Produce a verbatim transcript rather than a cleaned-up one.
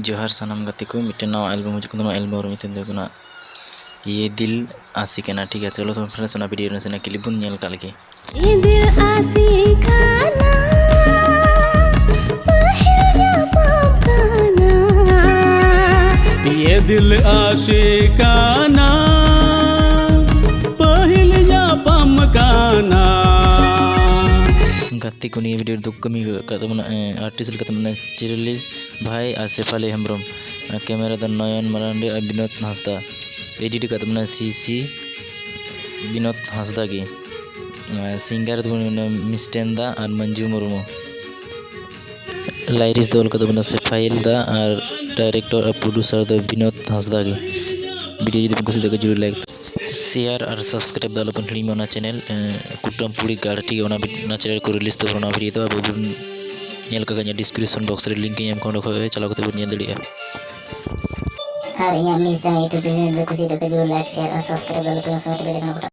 ᱡᱚᱦᱟᱨ ᱥᱟᱱᱟᱢ ᱜᱟᱛᱮ ᱠᱚ, ᱢᱤᱫᱴᱮᱱ ᱱᱟᱣᱟ ᱟᱞᱵᱚᱢ ᱦᱤᱡᱩᱜ ᱠᱟᱱ ᱛᱟᱵᱚᱱᱟ᱾ ᱟᱞᱵᱚᱢ ᱨᱮ ᱧᱩᱛᱩᱢ ᱫᱚ ᱦᱩᱭᱩᱜ ᱠᱟᱱᱟ ᱭᱮ ᱫᱤᱞ ᱟᱥᱤᱠᱟᱱᱟ᱾ ᱴᱷᱤᱠ ᱜᱮᱭᱟ, ᱪᱚᱞᱚ ᱛᱚᱵᱮ friends, ᱚᱱᱟ video ᱱᱟᱥᱮᱱᱟᱜ clip ᱵᱚᱱ ᱧᱮᱞ ᱠᱟᱜ ᱞᱮᱜᱮ᱾ ये दिल आशिकाना, ᱯᱟᱹᱦᱤᱞ ᱧᱟᱯᱟᱢ ᱠᱟᱱᱟ᱾ ये दिल आशिकाना, ᱯᱟᱹᱦᱤᱞ ᱧᱟᱯᱟᱢ ᱠᱟᱱᱟ᱾ ᱜᱟᱛᱮ ᱠᱚ, ᱱᱤᱭᱟᱹ video ᱨᱮᱫᱚ ᱠᱟᱹᱢᱤ ᱟᱠᱟᱫ ᱛᱟᱵᱚᱱᱟ, ᱮ, artist ᱞᱮᱠᱟᱛᱮ ᱢᱮᱱᱟᱭᱟ ᱪᱤᱨᱟᱞᱤ ᱵᱷᱟᱭ ᱟᱨ ᱥᱮᱯᱷᱟᱞᱤ ᱦᱮᱢᱵᱨᱚᱢ᱾ ᱟᱨ camera ᱫᱚ ᱱᱚᱭᱚᱱ ᱢᱟᱨᱟᱱᱰᱤ ᱟᱨ ᱵᱤᱱᱳᱫ ᱦᱟᱸᱥᱫᱟ᱾ Edit ᱟᱠᱟᱫ ᱛᱟᱵᱚᱱᱟ ᱥᱤ ᱥᱤ ᱵᱤᱱᱳᱫ ᱦᱟᱸᱥᱫᱟ ᱜᱮ᱾ ᱟᱨ singer ᱫᱚᱵᱚᱱ ᱢᱮᱱᱟ ᱢᱤᱥᱴᱮᱱ ᱫᱟ ᱟᱨ ᱢᱟᱹᱱᱡᱩ ᱢᱩᱨᱢᱩ᱾ Lyrics ᱫᱚ ᱚᱞ ᱠᱟᱫ ᱛᱟᱵᱚᱱᱟ ᱥᱮᱯᱷᱟᱭᱤᱞ ᱫᱟ ᱟᱨ director ᱟᱨ producer ᱫᱚ ᱵᱤᱱᱳᱫ ᱦᱟᱸᱥᱫᱟ ᱜᱮ᱾ Video ᱡᱩᱫᱤ ᱵᱤᱱ ᱠᱩᱥᱤᱭᱟᱜ ᱠᱷᱟᱱ ᱡᱚᱨᱩᱨ like, share ᱟᱨ subscribe ᱫᱚ ᱟᱞᱚᱵᱚᱱ ᱦᱤᱲᱤᱧ ᱢᱟ᱾ ᱚᱱᱟ channel, ᱮ, ᱠᱩᱴᱟᱹᱢ ᱯᱩᱲᱤ ᱜᱟᱲ, ᱴᱷᱤᱠ ᱜᱮᱭᱟ, ᱚᱱᱟ ᱵᱤ-, ᱚᱱᱟ channel ᱠᱚ release ᱛᱟᱵᱚᱱᱟ᱾ ᱚᱱᱟ video ᱫᱚ ᱟᱵᱚ ᱵᱚᱱ ᱧᱮᱞ ᱠᱟᱜ ᱠᱷᱟᱱ description box ᱨᱮ link ᱤᱧ ᱮᱢ ᱠᱟᱜᱼᱟ, ᱚᱸᱰᱮ ᱠᱷᱚᱱ ᱪᱟᱞᱟᱣ ᱠᱟᱛᱮ ᱵᱚᱱ ᱧᱮᱞ ᱫᱟᱲᱮᱭᱟᱜᱼᱟ᱾ ᱟᱨ ᱤᱧᱟᱹᱜ ᱢᱤᱥ ᱡᱟᱝ YouTube channel ᱨᱮ ᱠᱩᱥᱤ ᱫᱚᱯᱮ ᱡᱚᱨᱩᱨ like, share ᱟᱨ subscribe ᱫᱚ ᱟᱞᱚᱯᱮ ᱥᱚᱢᱚᱭ ᱛᱮᱯᱮ ᱞᱮᱠᱷᱟᱱ